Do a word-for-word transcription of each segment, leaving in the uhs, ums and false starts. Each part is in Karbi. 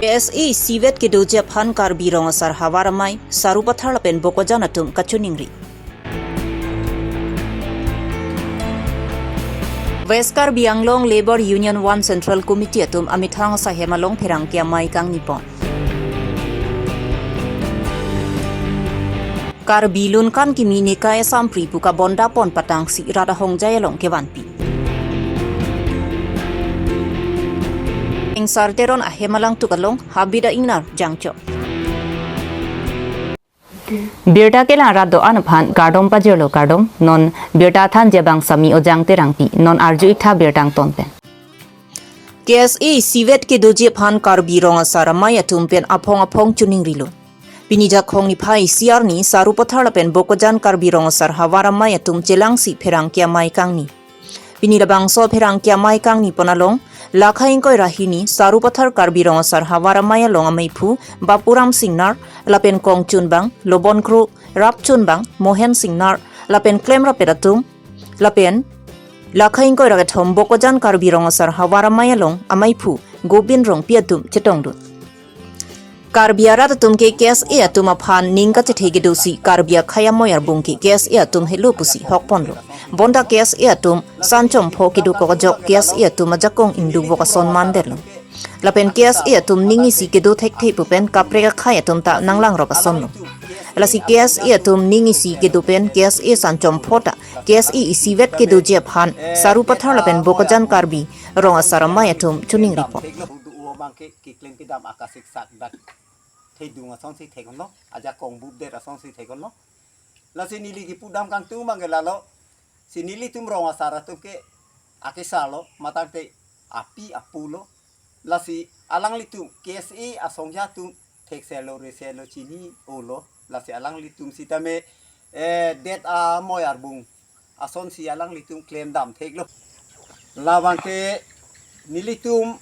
K S A isivet kedoji aphan Karbi Rong Asar Havar Amei, Sarupathar lapen Bokajan atum kachiningri. West Karbi Anglong Labour Union One Central Committee atum amethang asahem along pherangke amei kangni pon. Karbi Lunkan Kimi Nikai Asampri pu kabonda pon patangsi rat ahongjai along kevanpi. Ingsar Teron ahem alangtuk along habit a-ingnar jangchok. Birta kelang rat do-an aphan kardom pajirlo, kardom. Non birta thanji abang Sami Ojang Terangpi, non arju-ik tha birta angton pen. K S A isivet kedoji aphan Karbi Rong Asar Amei atum pen aphong aphong chiningrilo. Pini Jakhong niphai isi arni Sarupathar lapen Bokajan Karbi Rong Asar Havar Amei atum chelangsi pherangke amei kangni. Pini labangso pherangke amei kangni pon along, Lakha ingkoi ra hini Sarupathar Karbi Rong Asar Havar Amei along ameiphu Bapuram Singnar, lapen kongchunbang, lobon kro, rapchunbang, Mohen Singnar, lapen klemrap-et atum, lapen Lakha ingkoi ra kethom Bokajan Karbi Rong Asar Havar Amei along ameiphu Gobin Rongpi atum chetongdun. Karbi arat atum ke K S A atum aphan ning kachethe kedosi Karbi akhei amoi arbung ke K S A atum helo pusi hokponlo. Bonta K S A atum sanchom pho kedokok ajok K S A atum ajakong ingduk vok ason mandetlo. Lapen K S A atum ning isi kedo thekthe pu pen kaprek akhei atum ta nanglangrop asonlo. Lasi K S A atum ning isi kedo pen K S A sanchom pho ta K S A isivet kedoji aphan Sarupathar lapen Bokajan Karbi Rong Asar Amei atum chiningripon. Thek lo, hudu uwa abang ke keklem kedam akasik sak dak thedung asonsi thek-onlo, ajakong bupdet asonsi thek-onlo. Lasi neli kipudam kangtung abang ke lalo, si nelitum rong asar atum ke akesarlo, matangte api apulo. Lasi alanglitum K S A asong atum thekselo reselo chini-olo. Lasi alanglitum sitame, eh, det amoi arbung asonsi alanglitum klemdam theklo. Labang ke nelitum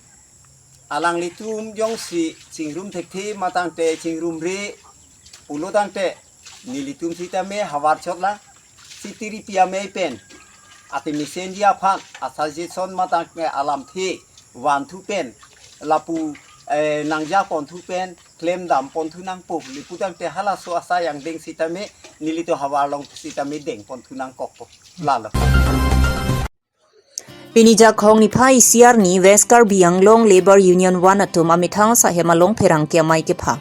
alanglitum jongsi chingrum thekthe matangte chingrumre pulo tangte nelitum sitame havar chotlang, sitiri pi amei pen, ati mesenji aphan asuggestion matangte alamthe vanthu pen, lapu, eh, nangjaponthu pen, klemdamponthu nangpo, lapu tangte halaso asai angdeng sitame nelitum havar along sitame dengponthu nangkokpo. Lalo. Pini Jakhong niphai isi arni West Karbi Anglong Labour Union One atum amethang asahem along pherangke amei kepha.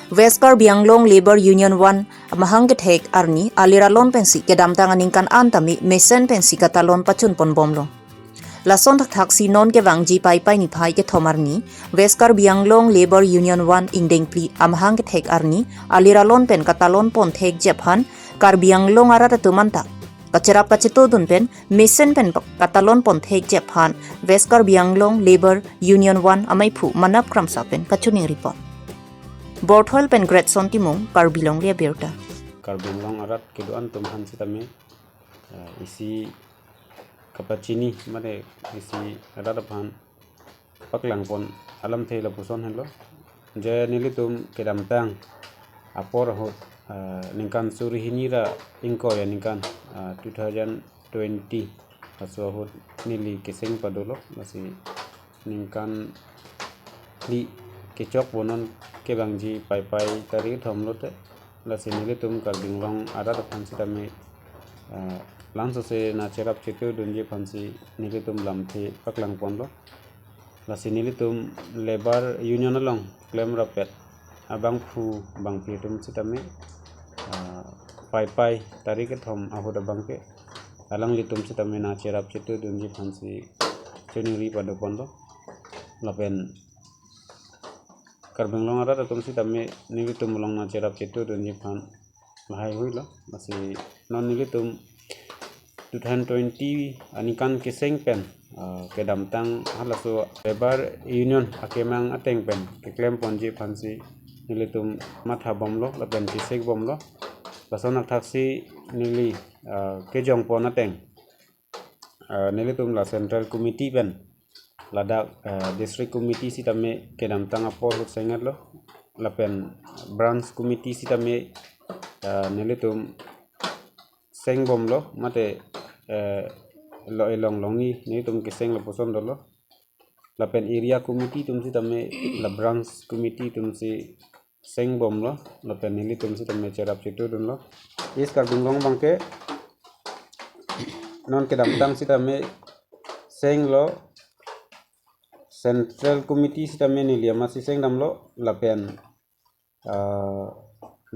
West Karbi Anglong Labour Union One amahang kethek arni alir alon pensi kedamtang aningkan an tame mesen pensi katalon pachunponbomlo. Lason thakthaksi non kevangji Paipai niphai kethom arni West Karbi Anglong Labour Union One ingdeng phli amahang kethek arni alir alon pen katalonpon thekji aphan Karbi Anglong arat atum anta kacherap kachetodun pen mesen pen katalonpon thekji aphan West Karbi Anglong Labour Union One ameiphu Manap Kramsa pen kachiningripon. Borthol pen Gretson Timung, Karbi Longli Abirta. Karbi Anglong arat kedo-an atum aphan sitame, eh, isi kapachini mane isi arat aphan paklangpon alamthe lapuson henlo. Je nelitum kedamtang apor ahut, ah, ningkan suri hini ra ingkoi aningkan, ah, two thousand twenty aso ahut neli keseng padolo, lasi ningkan phli kechok bonon kevangji Paipai tarik thom lote, lasi nelitum Karbi Anglong arat aphan sitame, ah, langsose nacherap chetodunji aphansi nelitum lamthe paklangponlo. Lasi nelitum Labour Union along klemrap-et abangphu bangphi atum sitame, ah, Paipai tarik kethom ahut abang ke alanglitum sitame nacherap chetodunji aphansi chiningri padoponlo. Lapen Karbi Anglong arat atum sitame nelitum along nacherap chetodunji aphan lahai huilo. Lasi non nelitum two thousand twenty aningkan keseng pen, ah, kedamtang halaso Labour Union akemang ateng pen keklemponji aphansi nelitum mathabomlo lapen chesekbomlo. Lason thakthaksi neli, ah, kejongpon ateng, ah, nelitum la Central Committee pen ladak, eh, District Committee sitame kedamtang apor ahut sengetlo, lapen Branch Committee sitame, eh, nelitum sengbomlo, mate, eh, lo elong longni nelitum keseng lapuson dolo. lapen area committee atum sitame, la branch committee atum si sengbomlo, lapen nelitum sitame cherap chetudunlo. East Karbi Anglong abangke non kedamtang sitame senglo, Central Committee sitame neli amatsi sengdamlo, lapen, ah,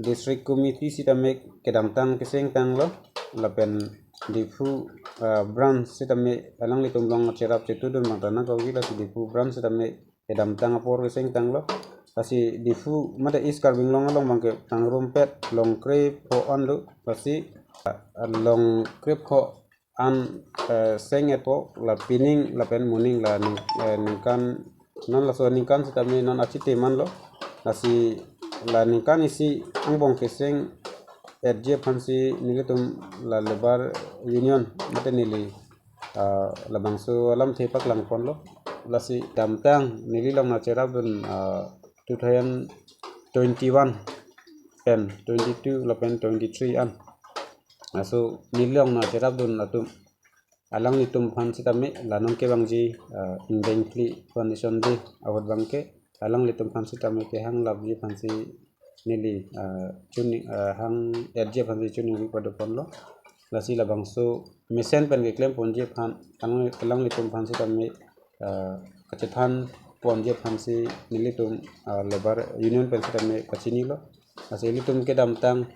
District Committee sitame kedamtang kesengtanglo, lapen Diphu, ah, branch sitame alanglitum along cherap chetudun abang ta nangkokji, lasi Diphu branch sitame kedamtang apor kesengtanglo. Lasi Diphu mate East Karbi Anglong along abangke tangrumpet long krepho an do. Lasi, ah, long krepho an, eh, seng-etpo, la pining lapen moning la ning-, eh, ningkan, non laso aningkan sitame non achite manlo. Lasi la ningkan isi angbong keseng-etji aphansi nelitum la labour union mate neli, ah, labangso alamthe paklangponlo. Lasi damtang neli along nangcherapdun, ah, two thousand twenty-one pen twenty-two lapen twenty-three an. Laso neli along nangcherapdun atum alanglitum aphan sitame la non kevangji, ah, Indeng Phli Foundation Day ahut abangke alanglitum aphan sitame kehanglapji aphansi neli, ah, chuni, ah, hang-etji aphansi chuningri padoponlo. Lasi labangso mesen pen keklemponji aphan alang, alanglitum aphan sitame, ah, kachethanponji aphansi nelitum, ah, labour union pen sitame kachinilo. Lasi ilitum kedamtang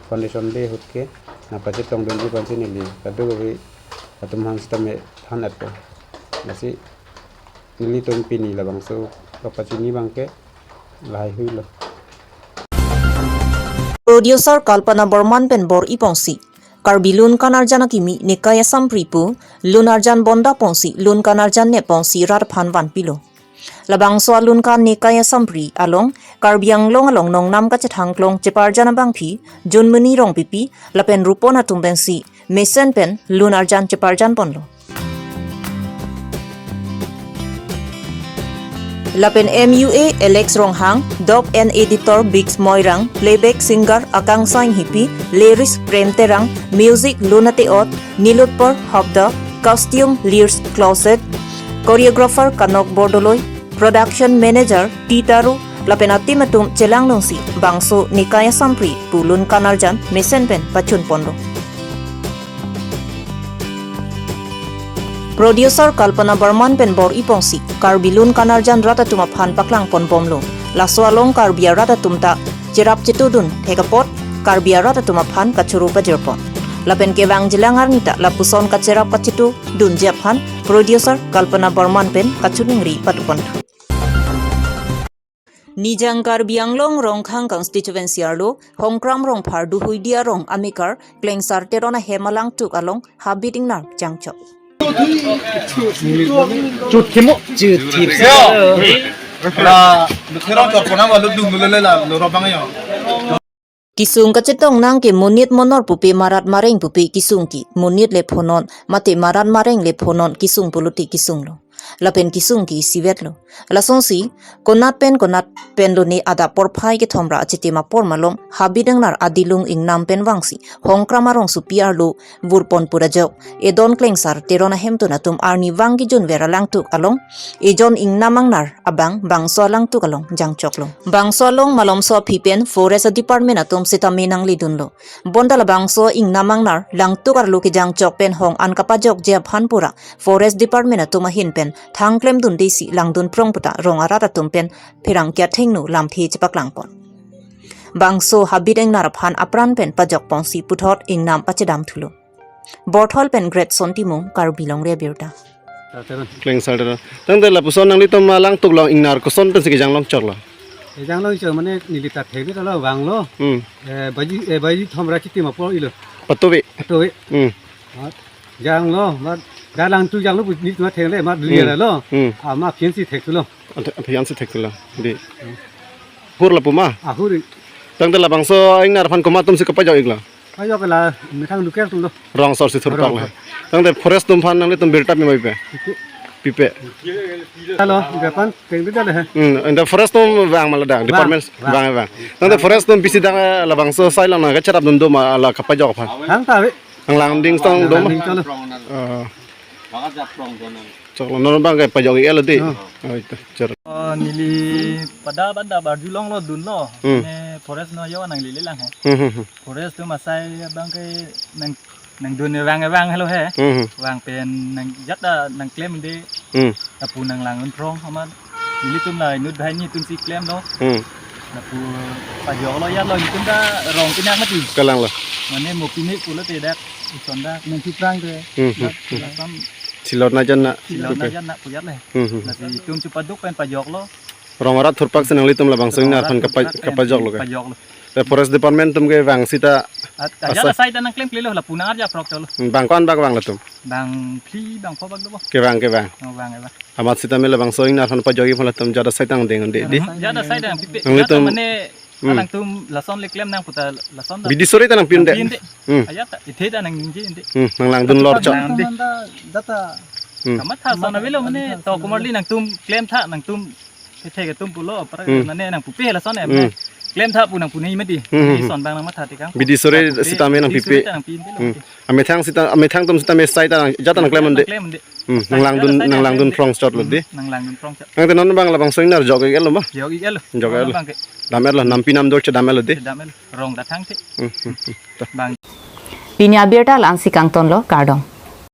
Foundation Day ahut ke nangpachetongdunji aphansi neli kadokave atum aphan sitame than-etpo. Lasi nelitum pini labangso kapachini abangke lahaihuilo. Producer Kalpana Borman pen bor-iponsi, Karbi Lun Kanarjan Akimi Nikai Asampri pu lun arjan bonda ponsi lun kanarjan ne ponsi rat aphan vanpilo. Labangso alun kan Nikai Asampri along Karbi Anglong along nongnam kachethangklong cheparjan abangpi Junmuni Rongpipi lapen Rupon atum pensi mesen pen lun arjan cheparjan ponlo. Lapen M U A Alex Ronghang, Doc and Editor Biggs Moirang, Playback Singer Akangsai Inghipi, Lyrist Prem Terang, Music Luna Teot, Nilotpur Habda, Costume Lirs Closet, Choreographer Kanok Bordoloi, Production Manager T Taru, lapen a-team atum chelangnungsi bangso Nikai Asampri pu lun kanarjan mesen pen pachunponlo. Producer Kalpana Barman pen bor-iponsi Karbi lun kanarjan rat atum aphan paklangponbomlo. Laso along Karbi arat atum ta cherap chetudun thek apot Karbi arat atum aphan kachoro pajirpon. Lapen kevangjilang arni ta lapuson kacherap kachetudunji aphan Producer Kalpana Barman pen kachiningri padoponthu. Nijang Karbi Anglong Rongkhang Constituency arlo Hongkram Rongphar Duhuidi arong amekar Klengsar Teron ahem alangtuk along habit ingnar jangchok. Chut khimo. Chut khip. Yo. La, lo therong chor kona ba lo dung lo le la, lo robang yo. Kisung kachetong nang ke monit monor pupe marat mareng pupe kisung ke, monit le phonon, mate marat mareng le phonon kisung pulote kisung lo. Lapen kisung ke isivet lo. Lasonsi, konat pen konat pen lone adap porphai kethom ra achitim apor malom, habit ingnar adilung ingnam pen vangsi, Hongkram arongsopi arlo, vurpon pura jok, Edon Klengsar Teron ahemtun atum arnivang kejunver alangtuk along, ejon ingnam angnar abang bangso alangtuk along jangchoklo. Bangso along malomso aphi pen Forest Department atum sitame nangledunlo. Bonta labangso ingnam angnar langtuk arlo kejangchok pen hong an kapajokji aphan pura Forest Department atum ahin pen thangklemdundesi langdun prong puta rong arat atum pen pherangke athengno lamthe chepaklangpon. Bangso habit ingnar aphan apran pen pajokponsi puthot ingnam pachedamthulo. Borthol pen Great Son Timung, Karbi Longri Abirta. Klengsar Teron. Tangte lapuson nanglitum alangtuk along ingnar koson pensi kejang longchoklo? Kejang longchok mane neli ta thekve ta lo vanglo. Hmm. Eh, baji, eh, baji thom ra chitim apor ilo. Patuve. Patuve. Hmm. Mat janglo, mat dak langtuk janglo bu neli ta theklonglo, mat Hmm. liya lo. Hmm. Ama aphi ansi thekthulo. Ante, aphi ansi thekthulo. Di. Hmm. Hur lapu ma? Ah, hur. Tangte labangso ingnar aphan komat atumsi kapajok-iklo? Pajok la methang luker atum lo. Rong asor si thurpak Rong la. asor. Tangte forest atum aphan nanglitum birta pi ma pipe? Pipe. Pipe. Halo, gapan tengdi dale he. Hmm, ante forest atum vang ma ladak, Vang, department vang. vang, vang. Tangte Vang. forest atum pisi dak labangso asai along nangkacherapdun do ma la kapajok aphan? Hang ta ve. Hang langding tong do ma? Langding tong lo. Oh. Choklo, non abang ke pajok-iklo dei. Oh. Oh, ito, chor. Oh, neli pada pada barjulonglo dunlo. Hmm. Ne forest no yo nang lele lang he. Hmm, hmm, hmm. Forest atum asai abang ke nang nangdun vang vang helo he. Hmm, hmm. Vang pen nang jat ta nangklem dei. Hmm. Lapu nanglangdun phrong amat. Nelitum la inut banghini atum si klemlo. Hmm. Lapu pajoklo ya lo itum ta rong pinak mati. Kalanglo. Mane mo pinik pulote dak ison dak nang kiprang ke. Hmm, hmm, hmm. Langsam Silor na jan na. Silor na jan na puyat le. Hmm, hmm. Lasi itum chepaduk pen pajoklo. Rong arat thurpak si nanglitum labangso ingnar aphan kapa-, kapajoklo ke. Pajoklo. Eh, forest department atum ke vang sita At, ajat asa asai ta nangklemklelo lapu nang arja prok cholo. Hmm, bang ko-an bak vang latum? Bang phli bang pho bak dobo. Kevang kevang. Oh, vang, vang. Amat sitame labangso ingnar aphan pajok-ik aphan latum jat asai ta nangdeng un-e dei. Jat asai ta nangpipe. Nanglitum Jat mane Hmm. Alangtum lason le klem nang puta lason ta. Bidi sore ta nangpi un-e dei. Nangpi un-e dei. Hmm. Ajat ta, ithe ta nangningje un-e dei. Hmm, nanglangdun lor chot. Nang dei. Data. Hmm. Kamatha son avelo mane to komarli nangtum klemtha nangtum kethe ketum pulo pra Hmm. mane nangpupe lason em. Hmm. Klemtha pu nangpu nei mati. Hmm, hmm, hmm. Son bang nangmatha tekang. Bidi sore Nangpupe, sitame bidi nangpipe. sore ta nangpi un-e dei lo. Hmm. Amethang sita, amethang atum sitame asai ta nang, jat ta nangklem un-e dei. Klem un-e dei. Hmm, nanglangdun, Asai ta nanglangdun nanglem. phrong chotlo dei. Hmm, nanglangdun phrong chot. Nangte non abang labangso ingnar jok-iklo ma? Jok-iklo. Jok-iklo. Abang ke. Dam-etlo, nampi namdor chedam-etlo dei. Chedam-etlo. Rong ta thangthe. Hmm, hmm, hmm. Ta. Bang. Pini abirta la-ansi kangtonlo, kardom.